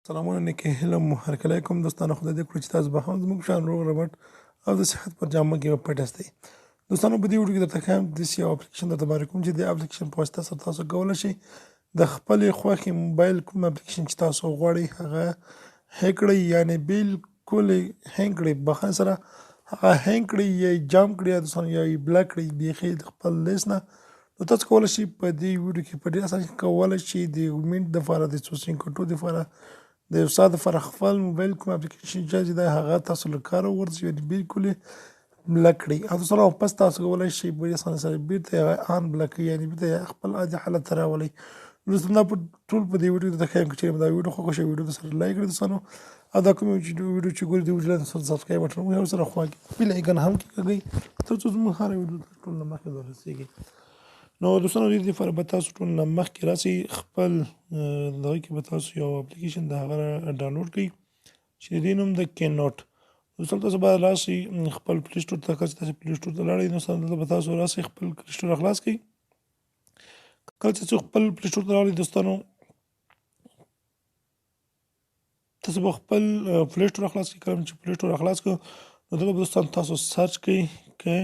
سلامونه نیکه هیله مو هرکلی کوم دوستانو. خدای دې کړو چې تاسو به هم زموږ شان روغ رمټ او د صحت پر جامه کې به پټ یاستئ. دوستانو، په دې ویډیو کې درته ښایم داسې یو اپلیکیشن درته معرفي کوم چې د اپلیکیشن په واسطه سره تاسو کولی شئ د خپلې خوښې موبایل کوم اپلیکیشن چې تاسو غواړئ هغه هک کړئ، یعنې بالکل هینګ کړئ، بخښنه سره هغه هینګ کړئ یا یې جام کړئ یا دوستانو یا یې بلاک کړئ بیخي د خپل لیست نه. نو تاسو کولی شئ په دې ویډیو کې په ډېر اسانۍ کولی شئ د یو منټ دپاره، د څو سیکنډو دپاره، د یو ساعت دپاره خپل موبایل کوم اپلیکیشن چې دی هغه تاسو له کاره وغورځوي، یعنې بالکل یې بلاک کړئ. او دوستانو پس تاسو کولی شئ په ډېر اسانۍ سره بېرته هغه آن بلاک کړئ، یعنې بېرته یې خپل عادي حالت ته راولئ. دوستانو دا ټول په دې ویډیو کې درته ښایم. که چېرې مو دا ویډیو خوښه شوه، ویډیو سره لایک کړئ دوستانو، او دا کوم ویډیو چې ګورئ د ویډیو لاندې سره سبسکرایب بټن ووهئ او سره خوا کې بیل ایکن هم کېکاږئ تر څو زموږ هره ویډیو ټول نه مخکې دررسېږي. نو دوستانو دې لپاره به تاسو ټول نه مخکې راسئ خپل دغه کې به تاسو یو اپلیکیشن د هغه ډاونلوډ کړئ چې د دې نوم د کینوټ. دوستانو تاسو به راسئ خپل پلی سټور ته. کله چې تاسو پلی سټور ته لاړئ دوستانو دلته به تاسو راسئ خپل پلی سټور خلاص کړئ. کله چې تاسو خپل پلی سټور ته راغلئ دوستانو تاسو به خپل پلی سټور خلاص کړئ. کله چې پلی سټور خلاص کړئ نو دلته به دوستان تاسو سرچ کړئ کې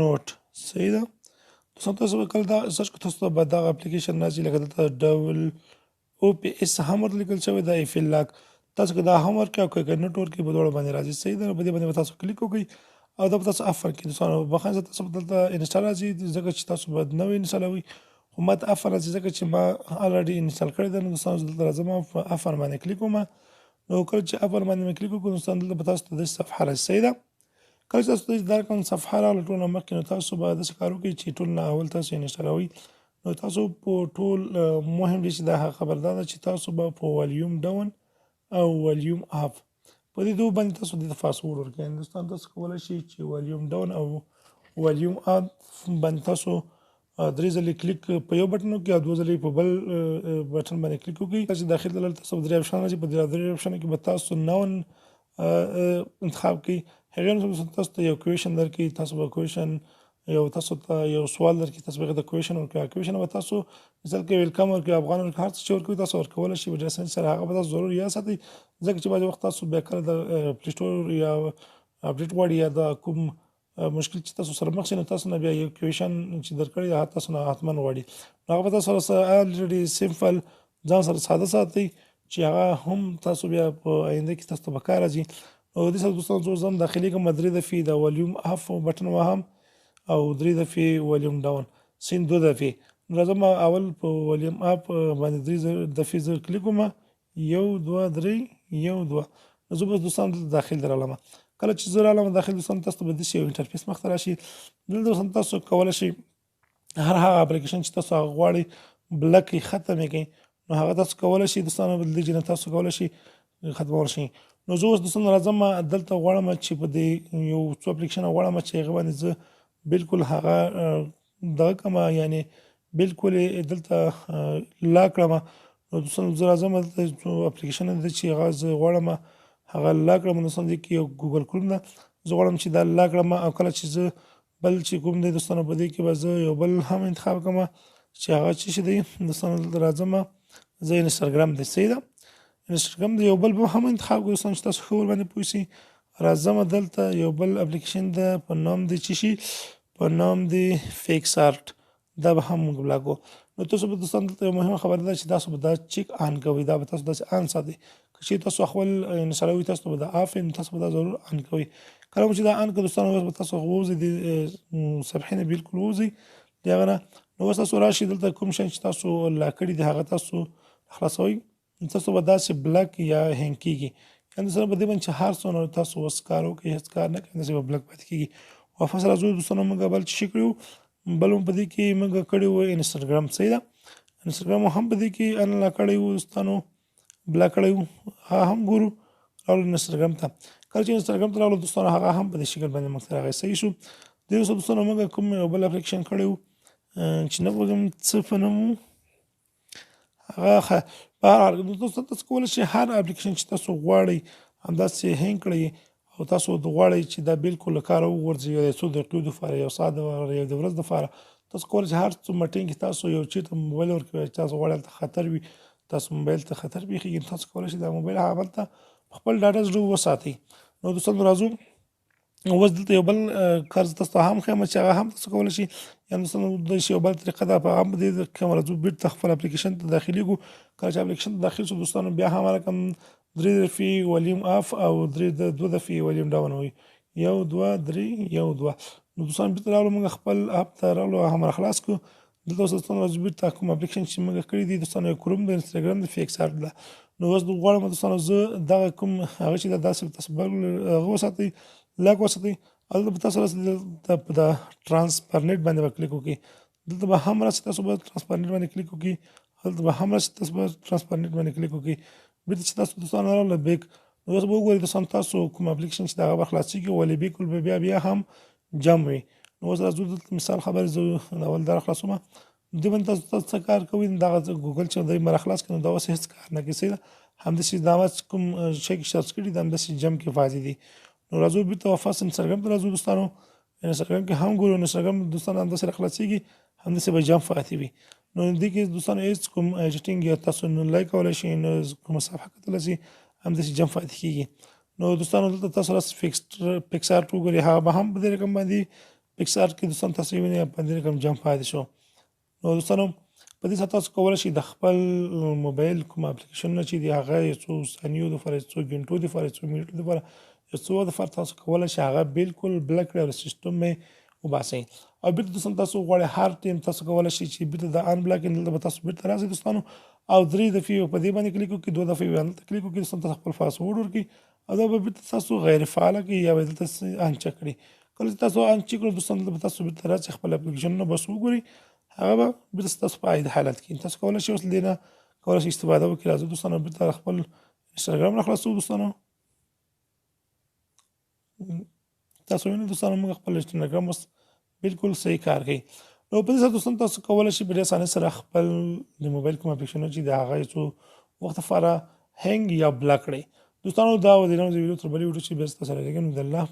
نوټ، صحیح ده دوستان. تاسو به کله دا سرچ کړئ تاسو ته به دغه اپلیکیشن راځي، لکه دلته ډبل او پی اس هم ورته لیکل شوی دا ایف لاک. تاسو که دا هم ورکړئ او که نوټ ورکړئ په دواړو باندې راځي، صحیح ده. په دې باندې به تاسو کلیک وکړئ او دا به تاسو افر کړئ. دوستانو بخښنه سره تاسو به دلته انسټال راځي ځکه چې تاسو به نوی انسټالوئ، خو ما ته افر راځي ځکه چې ما الریډي انسټال کړی دی. نو دوستانو زه دلته راځم په افر باندې کلیک وکړم. نو کله چې افر باندې مې کلیک وکړو دوستان دلته به تاسو ته داسې صفحه راځي، صحیح ده. کله چې تاسو ته دا رقم صفحه راغله ټول نه مخکې نو تاسو به داسې کار وکړئ چې ټول نه اول تاسو انسټالوئ. نو تاسو په ټول مهم دی چې دا هغه خبر دا ده چې تاسو به په والیوم ډاون او والیوم اپ په دې دوه باندې تاسو دې ته پاسورډ ورکړئ. دوستان تاسو کولی شئ چې والیوم ډاون او والیوم اپ باندې تاسو درې ځلې کلیک په یو بټن وکړئ او دوه ځلې په بل بټن باندې کلیک وکړئ. تاسو داخل ته لاړ تاسو درې اپشن راځي، په درې اپشن کې به تاسو نون انتخاب کړئ. هغې وروسته تاسو ته یو کویشن درکړي، تاسو به کویشن یو تاسو ته یو سوال درکړي، تاسو به هغې ته کویشن ورکړئ. کویشن به تاسو مثال کې ویلکم ورکړئ، افغان ورکړئ، هر څه چې ورکوي تاسو ورکولی شئ په ډېر اسانۍ سره. هغه به تاسو ضرور یاد ساتئ ځکه چې بعضې وخت تاسو بیا کله د پلی سټور یا اپډیټ غواړي یا د کوم مشکل چې تاسو سره مخ شئ نو تاسو نه بیا یو کویشن چې درکړي هغه تاسو نه حتما غواړي. نو هغه به تاسو سره الریډي سمپل ځان سره ساده ساتئ چې هغه هم تاسو بیا په آینده کې تاسو ته په کار راځي. نو دې سره دوستانو زه ځم داخلېږم، درې دفعې د والیوم اف بټن وهم او درې دفعې والیوم ډاون سین دوه دفعې. نو راځم اول په والیوم اپ باندې درې دفعې زه کلیک وکړم، یو دوه درې یو دوه. نو زه به دوستان دلته داخل درالم. کله چې زه رالم داخل دوستان تاسو ته به داسې یو انټرفیس مخته راشي. دلته دوستان تاسو کولی شئ هر هغه اپلیکیشن چې تاسو هغه غواړئ بلاک یې ختم یې کړئ نو هغه تاسو کولی شئ دوستانو دې چې تاسو کولی شئ ختمول شئ. نو زه اوس دوستانو راځم دلته غواړم چې په دې یو څو اپلیکیشن غواړم چې هغه باندې زه بالکل هغه دغه کړم، یعنې بالکل یې دلته لا کړم. نو دوستانو زه راځم دلته څو اپلیکیشن دی چې هغه زه غواړم هغه لا کړم. دوستانو دې کې یو ګوګل کروم ده، زه غواړم چې دا لا کړم. او کله چې زه بل چې کوم دی دوستانو په دې کې به زه یو بل هم انتخاب کړم چې هغه څه شي دی. دوستانو دلته راځم زه انسټاګرام دی، صحیح ده، انسټاګرام دی یو بل به هم انتخاب کړم دوستانو چې تاسو ښه ورباندې پوه شئ. راځم دلته یو بل اپلیکیشن ده په نوم دی چې شي په نوم دی فیکس آرټ، دا به هم موږ بلاک کړو. نو تاسو به دوستان دلته یو مهمه خبره ده چې تاسو به دا چیک آن کوئ، دا به تاسو داسې آن ساتئ. که چېرې تاسو خپل انسټالوئ تاسو به دا آف وي، نو تاسو به دا ضرور آن کوئ. کله مو چې دا آن کړ دوستانو اوس به تاسو ووځئ د صفحې نه بالکل ووځئ د هغه نه. نو اوس تاسو راشئ دلته کوم شی چې تاسو لا کړي دي هغه تاسو خلاصوئ، نو تاسو به داسې بلاک یا هینګ کېږي. یعنې دوستانو په دې باندې چې هر څونه تاسو اوس کار وکړئ هېڅ کار نه کوي، داسې به بلاک پاتې کېږي. واپس راځو دوستانو موږ بل څه شي کړي وو، بل هم په دې کې موږ کړي وو انسټاګرام، صحیح ده. انسټاګرام هم په دې کې ان لا کړی وو دوستانو، بلاک کړی وو، هغه هم ګورو راغلو انسټاګرام ته. کله چې انسټاګرام ته راغلو دوستانو هغه هم په دې شکل باندې موږ ته راغی، صحیح شو. دې وروسته دوستانو موږ کوم یو بل اپلیکیشن کړی وو چې نه پوهېږم څه په نوم وو هغه. په هر حال دوستان تاسو کولی شئ هر اپلیکیشن چې تاسو غواړئ همداسې هینګ کړئ او تاسو غواړئ چې دا بالکل له کاره وغورځوي د څو دقیقو دپاره، یو ساعت دپاره، یو د ورځ دپاره. تاسو کولی شئ هر څومره ټینګ تاسو یو چېرته موبایل ورکوئ چې تاسو غواړئ هلته خطر وي، تاسو موبایل ته خطر پیښیږي، تاسو کولی شئ دا موبایل هغه ته خپل ډاډه زړه وساتئ. نو دوستانو راځو اوس دلته یو بل کار زه تاسو ته هم ښیم چې هغه هم تاسو کولی شئ. یعنې دوستانو داسې یو بل طریقه ده، په هغه هم دې کوم راځو بېرته خپل اپلیکیشن ته داخلېږو. کله چې اپلیکیشن ته داخل شو دوستانو بیا هم رقم 3 دفعې والیوم اف او 2 دفعې والیوم ډاون وي، 1 2 3 1 2. نو دوستانو بېرته راغلو موږ خپل اپ ته راغلو، هغه هم را خلاص کړو. دلته اوس دوستانو راځو بېرته کوم اپلیکیشن چې موږ کړی دی دوستانو، یو کروم دی، انستګرام دی، فیکس ارټ ده. نو اوس غواړم دوستانو زه دغه کوم هغه چې ده داسې تاسو بل هغه وساتئ، لاک وساتئ. دلته به تاسو راسئ دلته په دا ترانسپرنټ باندې به کلیک وکړئ، دلته به هم راسئ تاسو به ترانسپرنټ باندې کلیک وکړئ، دلته به هم راسئ تاسو به ترانسپرنټ باندې کلیک وکړئ. بېرته چې تاسو دوستانو راغله بیک، نو اوس به وګورئ دوستانو تاسو کوم اپلیکیشن چې دغه به خلاصېږي ولې بالکل به بیا هم جمع وي. نو اوس راځو دلته مثال خبرې زه اول دا خلاصوم. دې باندې تاسو څه کار کوئ، دغه ګوګل چې دی مې راخلاص کړ، نو دا اوس هېڅ کار نه کوي، صحیح ده. همداسې دا اوس کوم شی کې سرچ کړي دا همداسې جمع کې پاتې دي. نو راځو بېرته واپس انستګرام ته راځو دوستانو، انستګرام کې هم ګورو، انستګرام دوستانو همداسې راخلاصېږي، همداسې به جمع پاتې وي. نو دې کې دوستانو هېڅ کوم ایډیټینګ یا تاسو نه لایک کولی شئ، نه کومه صفحه کتلی شئ، همداسې جمع پاتې کېږي. نو دوستانو دلته تاسو راسئ فکس ارټ وګورئ، هغه به هم په دې رقم باندې فکس ارټ کې دوستان تاسو یې وینئ په دې رقم جمع پاتې شو. نو دوستانو په دې سره تاسو کولی شئ د خپل موبایل کوم اپلیکیشنونه چې دي هغه یو څو ثانیو دپاره، یو څو ګنټو دپاره، یو څو منټو دپاره، یو څو وخت دپاره تاسو کولی شئ هغه بالکل بلاک کړئ او سیستم یې وباسئ. او بېرته دوستان تاسو غواړئ هر ټایم تاسو کولی شئ چې بېرته د ان بلاک دلته به تاسو بېرته راسئ دوستانو، او 3 دفعې په دې باندې کلیک وکړئ، 2 دفعې به دلته کلیک وکړئ دوستان، تاسو خپل پاسورډ ورکړئ او دا به بېرته تاسو غیر فعاله کړئ یا به دلته انچک کړئ. کله چې تاسو انچک کړو دوستان دلته به تاسو بېرته راسئ خپل اپلیکیشنونه بس وګورئ، هغه به بېرته ستاسو په عادي حالت کې تاسو کولی شئ اوس له دې نه کولی شئ استفاده وکړئ. راځو دوستانو بېرته خپل انستګرام راخلاصوو دوستانو. تاسو وینئ دوستانو موږ خپل انستګرام اوس بالکل صحیح کار کوي. نو په دې سره دوستان تاسو کولی شئ په ډېر اسانۍ سره خپل د موبایل کوم اپلیکیشنونه چې د هغه یو څو وخت لپاره هینګ یا بلاک کړئ. دوستانو دا و د نن ویډیو، تر بلې ویډیو چې بیا ستاسو سره لګم. د الله